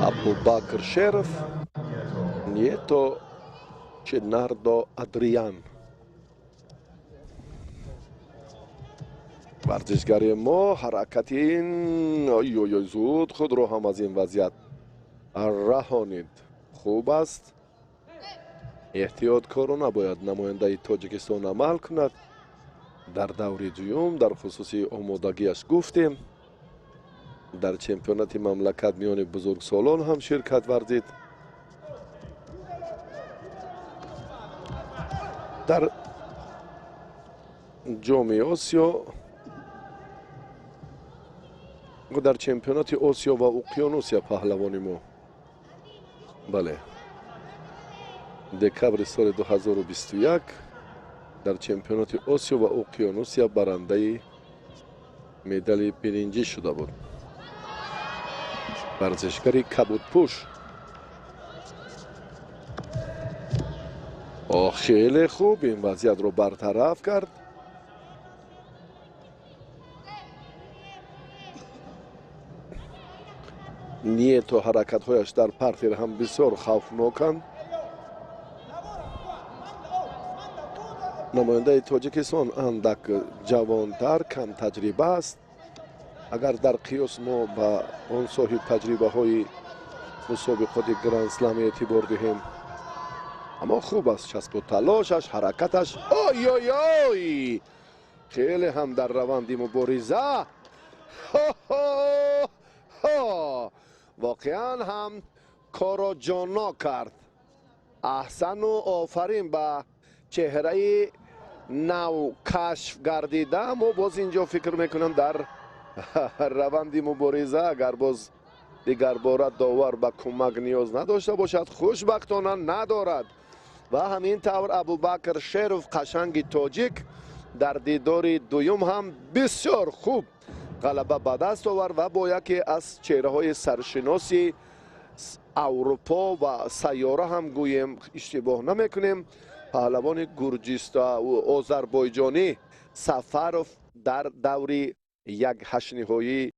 Абубакр Шеров, Нието Ченардо Адриан. Варзишгари мо ҳаракати ин ой-ой-ой, зуд худро ҳам аз ин вазъият раҳонид. Хуб аст, эҳтиёткорона бояд намояндаи Тоҷикистон амал кунад. Дар даври дуюм дар хусуси омодагиаш гуфтем, дар чемпионати мамлакат миёни бузургсолон ҳам ширкат варзид. Дар Ҷоми Осиё, дар чемпионати Осиё ва Уқёнусия паҳлавони мо, бале, декабри соли 2021 дар чемпионати Осиё ва Уқёнусия барандаи медали биринҷӣ шуда буд. Варзишгари кабудпӯш хеле хуб ин вазъиятро бартараф кард. Ниету ҳаракатҳояш дар партер ҳам бисёр хавфноканд. Намояндаи Тоҷикистон андак ҷавонтар, камтаҷриба аст. Агар дар қиёс мо ба он соҳиб таҷрибаҳои мусобиқоти Гранд-слам эътибор диҳем, аммо хуб аст часпу талошаш, ҳаракаташ. Ой-ой-ой, хеле ҳам дар раванди мубориза воқеан ҳам корро ҷоннок кард. Аҳсану офарин ба чеҳраи нав кашф гардида. Мо боз инҷо фикр мекунам, дар раванди мубориза агар боз дигарбора довар ба кӯмак ниёз надошта бошад, хушбахтона надорад. Ва ҳамин тавр Абубакр Шеров, қашанги тоҷик, дар дидори дуюм ҳам бисёр хуб ғалаба ба даст овард ва бо яке аз чеҳраҳои саршиноси Аврупо ва сайёра ҳам гӯем, иштибоҳ намекунем, паҳлавони гурҷиста озарбойҷонӣ Сафаров дар даври як ҳаштниҳоӣ.